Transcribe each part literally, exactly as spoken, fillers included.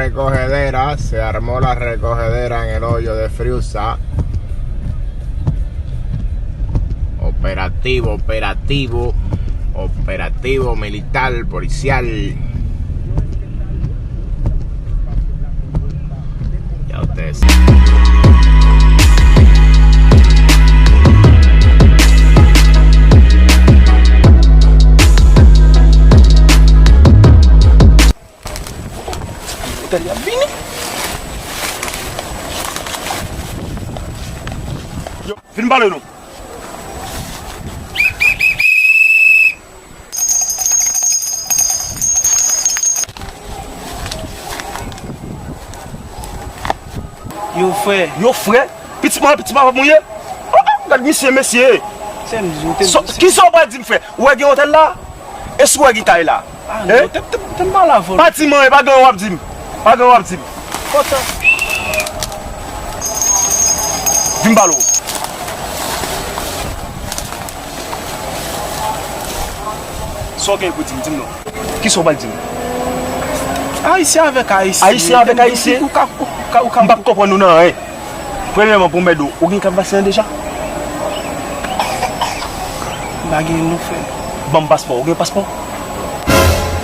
Recogedera, se armó la recogedera en el hoyo de Friusa. Operativo, operativo, operativo militar, policial. Ya ustedes. Tande, y ap vini. Yo, vin pale nou. Yo, frè. Yo, frè? Pitit mwen, pitit papa m ou ye? Oh, oh, gad misye, mesye. Sè m di w, te So, di ki sa w pral di m, frè? Ou wè gen otèl la? E si w wè gen kay la? Ah, non, te, te, te m pale avè w. Pa di m anyen, pa gen anyen w ap di m. Pa gen anyen w ap di m. Kontan. Vin m pale w. Sa w gen pou di m, di m non. Kisa w pral di m? Ayisyen avèk Ayisyen. Ayisyen avèk Ayisyen? Ou ka, ou ka, ou ka. M p ap konprann ou nan anyen. Premyèman, pou m ede w, ou gen kat vaksen an deja? M pa gen non, frè. Ban m paspò, ou gen paspò?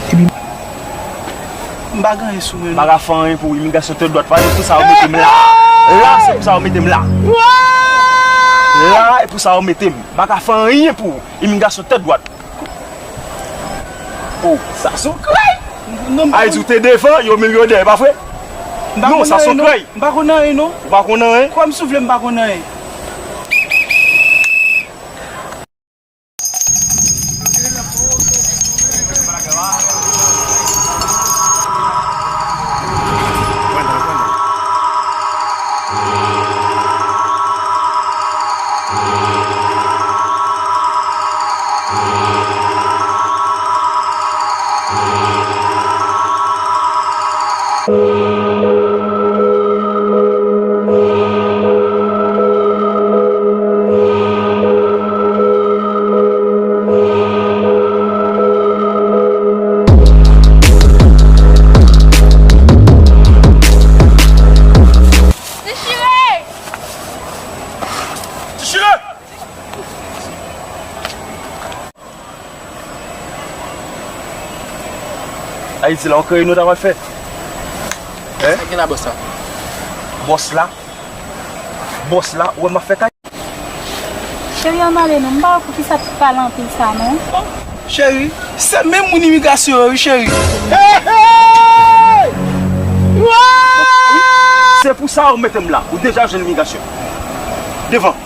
Epi m pa gen anyen sou mwen, non. M pa ka fè anyen pou ou, imigrasyon tèt dwat, pa, e pou sa yo mete m la. La, se pou sa yo mete m la. La, e pou sa yo mete m. M pa ka fè anyen pou ou, imigrasyon tèt dwat. Oh, sa se yon krèy! Non, m pa Ayiti, ou te devan, yo menm yo dèyè, pa vre? Non, sa se yon krèy. M pa konn anyen, non. Ou pa konn anyen? Kwè m si w vle, m pa konn anyen. Dechire! Dechire! Ayiti la, yon krèy nou ta pral fè. Hein? Sa gen la, bòs la? Bòs la? Bòs la, ou wè m ap fè kay? Cheri, ann ale non, m pa wè poukisa t pale anpil sa non. Cheri, se menm moun imigrasyon yo wi, cheri. Hey, hey! Se pou sa ou mete m la, ou deja jwenn imigrasyon. Devan.